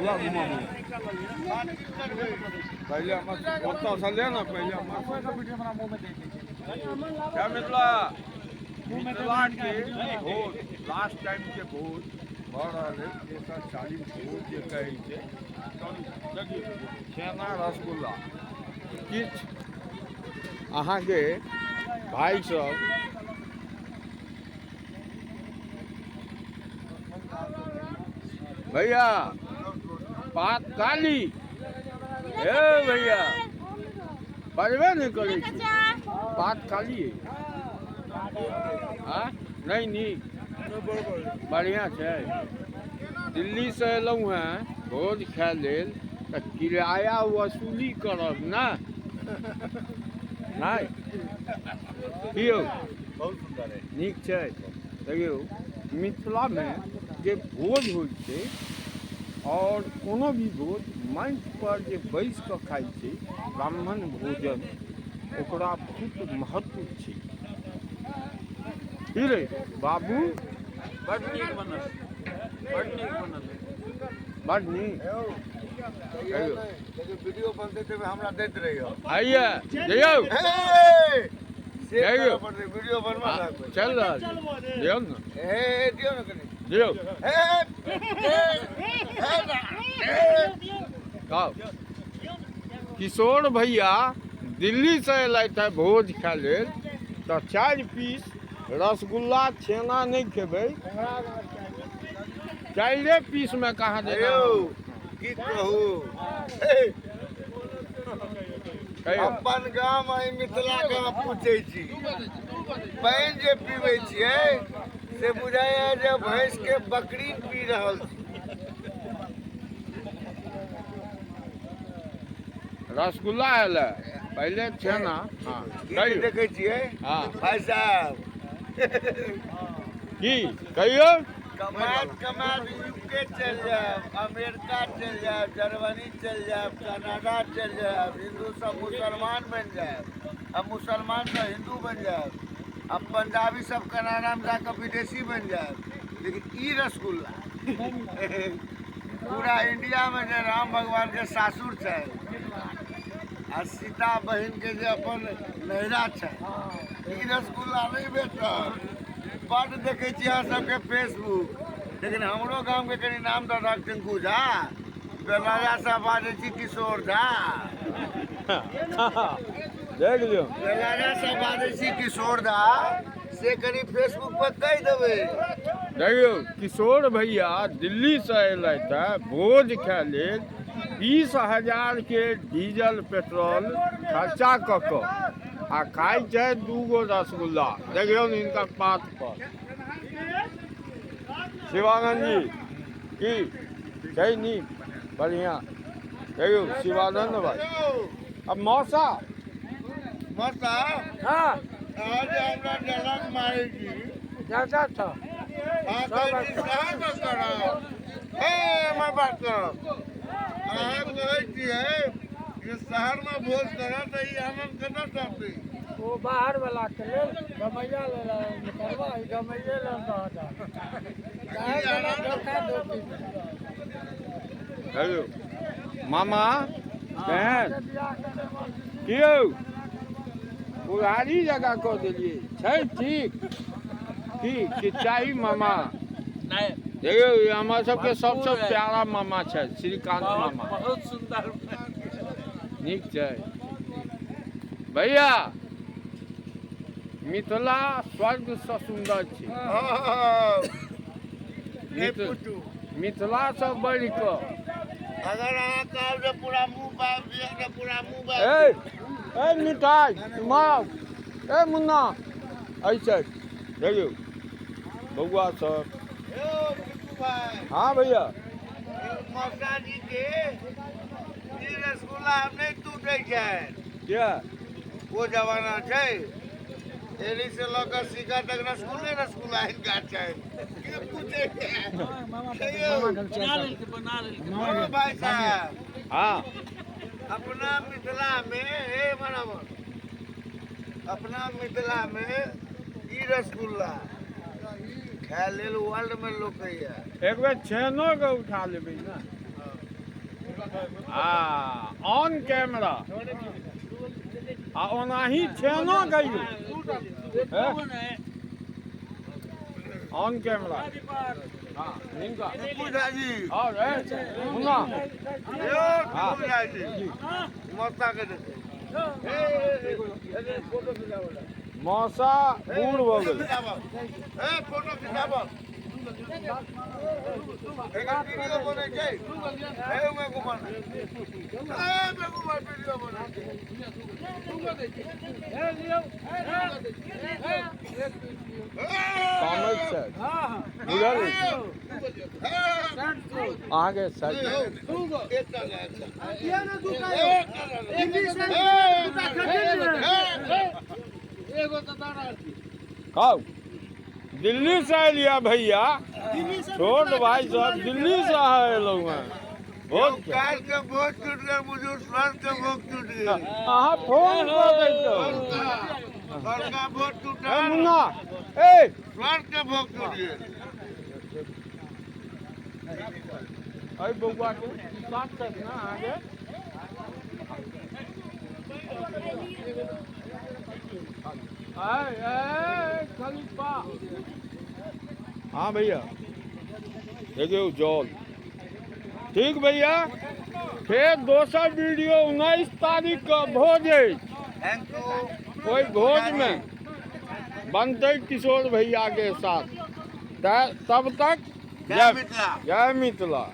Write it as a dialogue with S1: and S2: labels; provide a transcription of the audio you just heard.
S1: पूरा घुमाबू। पहिले हमर ओतऽसँ ले ने, पहिले हमर। जय मिथिला। मिथिलाके भोज, लास्ट टाइमके भोज भऽ रहल अछि। तेसर चारिम भोज जे कहै छै। चलू, देखियौ, छेना रसगुल्ला। किछु अहाँके भाइ सब। भैया, पात काली हे भैया, बजबे नहि करै छी। पात काली हाँ नहि, नीक, बढ़िआँ छै। दिल्लीसँ एलहुँ हेँ भोज खाय लेल, तऽ किराया वसूली करब ने? नहि की यौ?
S2: बहुत सुन्दर है।
S1: नीक छै। देखियौ, मिथिलामे जे भोज होइ छै आओर कोनो भी भोज, मंच पर जे बैस कऽ खाइ छै ब्राह्मण भोजन, ओकरा बहुत महत्व छै। की रे बाबू?
S3: बड नीक बनल, बड नीक बनल।
S1: बड नीक।
S2: देखियौ, वीडियो बनतै तऽ हमरा दैत रहियो।
S1: आइए जइयौ।
S2: से
S1: जइयौ।
S2: करऽ पड़तै, वीडियो बनबऽ लागबै।
S1: चल रहल छै, दियौ ने।
S2: हे, दियौ ने कनि।
S1: दियौ।
S2: हे हे हे ना, हे।
S1: खाओ। किशोर भैया दिल्लीसँ एलथि है भोज खाय लेल, तऽ 4 पीस रसगुल्ला छेना नहि खेबै? चारिए पीसमे कहाँ देना?
S2: यौ, की कहू हे,
S1: कहियौ।
S2: अपन गाम एहि मिथिला के अहाँ पूछै छी, पानि जे पीबै छियै से बुझाइया जे भैंस के बकरी पी रहल छी।
S1: रसगुल्ला एल है पहिले, छेना। हाँ।
S2: की
S1: कहियौ।
S2: देखै छियै?
S1: हाँ।
S2: भाई साहब।
S1: की कहियौ?
S2: कमात कमात यूके चलि जायब, अमेरिका चलि जायब, जर्मनी चलि जायब, कनाडा चलि जायब, हिंदू सब मुसलमान बनि जायब आ मुसलमान सब हिंदू बनि जायब आ पंजाबी सब कनाडामे जाकऽ विदेशी बनि जायब, लेकिन ई रसगुल्ला पूरा इंडियामे जे राम भगवानके सासुर छै आ सीता बहिनके जे अपन नैहरा छै, ई रसगुल्ला नहि भेटत। बड्ड देखै छी अहाँ सबके फेसबुक, लेकिन हमरो गामके कनि नाम दऽ दहक। टिंकू झा बेलाजा बाजै छी, किशोर झा।
S1: देख लियौ।
S2: बेलाजा से बाजै छी किशोर झा, से कनि फेसबुक पर कहि देबै।
S1: देखियौ, किशोर भैया दिल्लीसँ एलथि है भोज खाय लेल, 20,000 के डीजल पेट्रोल खर्चा कऽ कऽ, आ खाइ छै दूगो रसगुल्ला। देखियौ ने हिनकर पात पर। शिवानंद जी, की छै? नीक, बढ़िआँ। देखियौ शिवानंद भाई, अब मौसा।
S2: मौसा।
S3: हाँ।
S2: अहाँ जे हमरा डलक मारै छी।
S3: ज्यादा था।
S2: अहाँ कहै छी सएह ने करब। हे, हमर बात करब। अहाँ कहै छियै जे शहरमे भोज करब, तऽ ई आनन्द कतऽ सँ अतै?
S3: ओ बाहर वाला के लेल, गमैया लेल करबा, ई गमैये लेल रहत। धोखा धोखी।
S1: हेलो मामा, केहन? की यौ, बुढ़ारी जकाँ कऽ देलियै छै? ठीक की की चाही मामा?
S3: नहीं।
S1: देखियौ, ई हमर सबके सबसँ प्यारा मामा छथि, श्रीकांत मामा।
S3: बहुत सुंदर।
S1: नीक छै भैया। मिथिला स्वर्गसँ सुन्दर छै।
S2: नहि पूछू।
S1: मिथिलासँ बढ़ि कऽ
S2: अगर अहाँ कहब जे पूरा मुँह बाबि दिअ, तऽ पूरा मुँह बाबि।
S1: ए ए मिठाइ इम्हर, ए मुन्ना, ऐसे देखियौ बौआ सब।
S2: यौ टिप्पू भाई।
S1: हाँ भैया।
S2: मौसा जी के ई रसगुल्ला हम नहि टूटै छै।
S1: क्या?
S2: ओ जमाना छै, एरी से लऽ कऽ सीका तक रसगुल्ले रसगुल्ला हिनका छै। के पूछे?
S3: बना लेलकै, बना लेलकै।
S2: ओ भाई साहब। अपना मिथिला में, हे बराबर, अपना मिथिला में ई रसगुल्ला खाय लेल वर्ल्ड में लोक होइया।
S1: एक बेर छेनो के उठा लेबै ने। आ ऑन कैमरा आ ओनाही छेनो गइयो ऑन कैमरा। हाँ, हिनका
S2: टिप्पू झा जी।
S1: और ए मुन्ना।
S2: यौ टिप्पू झा जी, मौसा के देखियौ। फोटो खिचाबऽ।
S1: मौसा बूढ़ भऽ गेल।
S2: ए, फोटो खिचाबऽ। एकर वीडियो बनै छै। हे उमे कुमार, ए उमे कुमार, वीडियो बनै छै।
S1: कामत छै, बुझल अछि अहाँके साइड।
S2: एकटा ले, एकटा।
S1: खाउ। दिल्ली से एलियै भैया, छोट भाई साहब, दिल्ली से अहाँ एलहुँ हेँ। भोज के।
S2: काल के भोज टूट गेल, बुझू स्वर्ग के भोज टूट गेल।
S1: अहाँ फोन कऽ दैतहुँ।
S2: स्वर्ग का भोज
S1: ए
S2: टूटल।
S1: मुन्ना, ए।
S2: स्वर्ग के भोग टूट गेल।
S1: अरे बौआ के साथ छथि ने अहाँके? आय ए खलीफा। हाँ भैया, देखियौ जल। ठीक भैया, फेर दोसर वीडियो 19 तारीख के भोज अछि।
S2: Thank you.
S1: ओहि भोजमे बनतै किशोर भैया के साथ। तब तक
S2: जय मिथिला।
S1: जय मिथिला।